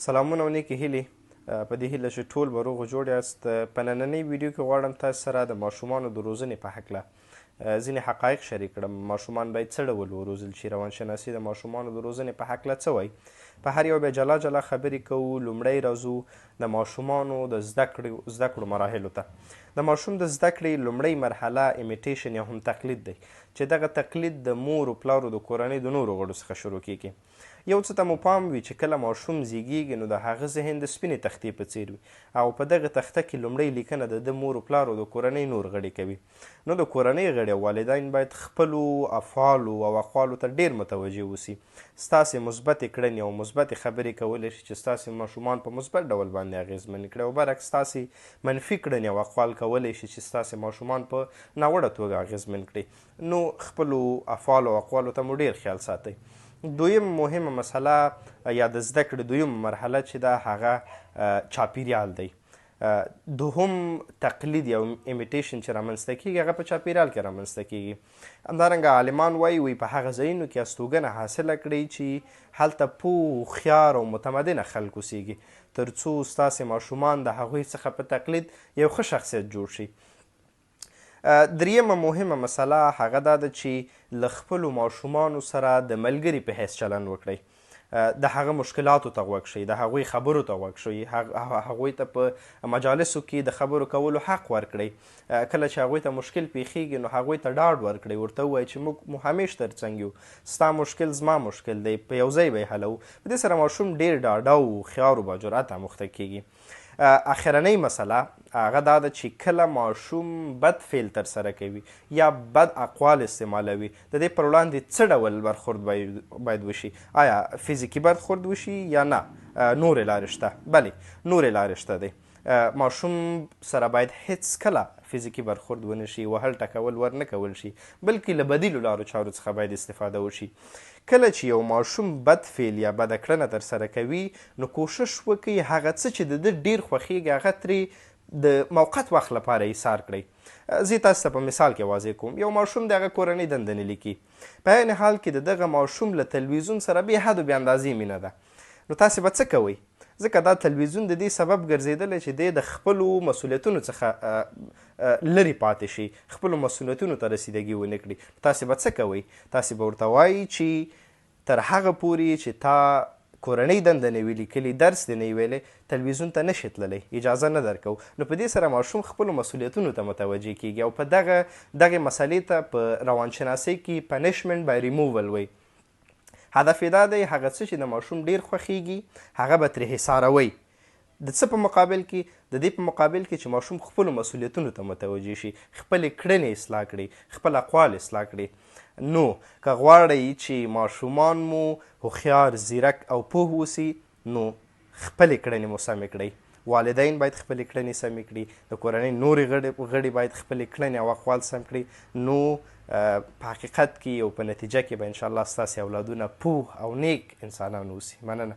سلامونه او نیکې هیلې. په دې هیله چې ټول به روغ جوړ یاست. په نننۍ ویډیو کې غواړم تاسو سره د ماشومانو د روزنې په هکله ځینې حقایق شریک کړم. ماشومان باید څه ډول وروزل شي؟ روانشناسي د ماشومانو د روزنې په هکله څه وایي؟ په هر یو به جلا جلا خبرې کوو. لومړی راځو د ماشومانو د زده کړو مراحلو ته. د ماشوم د زده کړې لومړۍ مرحله imitation یا هم تقلید دی، چې دغه تقلید د مور او پلارو د کورنۍ د نورو غړو څخه شروع کیږي. یو څه ته مو پام وي چې کله ماشوم زیږیږي نو د هغه ذهن د سپینې تختې په څیر وي، او په دغه تخته کې لومړۍ لیکنه د ده مور و پلار او د کورنۍ نور غړي کوي. نو د کورنۍ غړي او والدین باید خپلو افعالو او اقوالو ته ډیر متوجه اوسي. ستاسې مثبتې کړنې او مثبتې خبرې کولی شي چې ستاسې ماشومان په مثبت ډول باندې اغېزمن کړي، او برعکس ستاسې منفي کړنې او اقوال کولی شي چې ستاسې ماشومان په ناوړه توګه اغېزمن کړي. نو خپلو افعالو او اقوالو ته مو ډیر خیال ساتئ. دویم مهمه مسله یا د زده کړې دویمه مرحله چې ده هغه چاپیریال دی. دوهم تقلید یا imitation چې رامنځته کیږي هغه په چاپیریال کې رامنځته کیږي. همدارنګه عالمان وایي، وایي په هغه ځایونو کې استوګنه حاصله کړئ چې هلته پوه، هوښیار او متمدنه خلک اوسیږي، تر څو ستاسې ماشومان د هغوی څخه په تقلید یو ښه شخصیت جوړ شي. دریمه مهمه مسله هغه دا ده چې له خپلو ماشومانو سره د ملګري په حیث چلند وکړئ. د هغه مشکلاتو ته غوږ شئ، د هغوی خبرو ته غوږ شئ، هغوی ته په مجالسو کې د خبرو کولو حق ورکړئ. کله چې هغوی ته مشکل پیښیږي نو هغوی ته ډاډ ورکړئ، ورته ووایئ چې موږ مو همیش تر څنګ یو، ستا مشکل زما مشکل دی، په یو ځای به یې حلوو. په دې سره ماشوم ډیر ډاډه او هوښیار او باجرأته اموخته کیږي. اخرنۍ مسله هغه دا ده چې کله ماشوم بد فعل ترسره کوي یا بد اقوال استعمالوي، د دې پر وړاندې څه ډول برخورد باید وشي؟ آیا فزیکي برخورد وشي یا نه؟ نورې لارې شته؟ بلې، نورې لارې شته دی. ماشوم سره باید هیڅکله فزیکي برخورد ونه شي، وهل ټکول ورنه کول شي، بلکې له بدیلو لارو چارو څخه باید استفاده وشي. کله چې یو ماشوم بد فعل یا بده کړنه ترسره کوي نو کوشش وکړئ هغه څه چې د ده ډیر خوښیږي هغه ترې د موقت وخت لپاره ایثار کړئ. زه یې تاسو ته په مثال کې واضح کوم. یو ماشوم د هغه کورنۍ دنده نه لیکي، په عین حال کې د دغه ماشوم له تلویزیون سره بې حد و بې اندازې مینه ده. نو تاسې به څه کوئ؟ ځکه دا تلویزیون د دې سبب ګرځېدلی چې دی د خپلو مسؤلیتونو څخه لرې پاتې شي، خپلو مسؤلیتونو ته رسیدګي ونه کړي. تاسې به څه کوئ؟ تاسې به ورته وایئ چې تر هغه پورې چې تا کورنۍ دنده نه وي لیکلي، درس دې نه وي ویلی، تلویزیون ته نشې تللی، اجازه نه درکوو. نو په دې سره ماشوم خپلو مسؤلیتونو ته متوجه کیږي، او په دغه دغې مسئلې ته په روانشناسۍ کې پنشمنټ بای ریموول وایي. هدف یې دا دی هغه څه چې د ماشوم ډیر خوښیږي هغه به ترې حصاروئ. د څه په مقابل کې؟ د دې په مقابل کې چې ماشوم خپلو مسؤلیتونو ته متوجه شي، خپلې کړنې اصلاح کړي، خپل اقوال اصلاح کړي. نو که غواړئ چې ماشومان مو هوښیار، ځیرک او پوه اوسي نو خپلې کړنې مو سمې کړئ. والدین باید خپلې کړنې سمې کړي، د کورنۍ نورې غړي باید خپلې کړنې او اقوال سم کړي. نو په حقیقت کې او په نتیجه کې به انشاءالله ستاسې اولادونه پوه او نیک انسانان اوسي. مننه.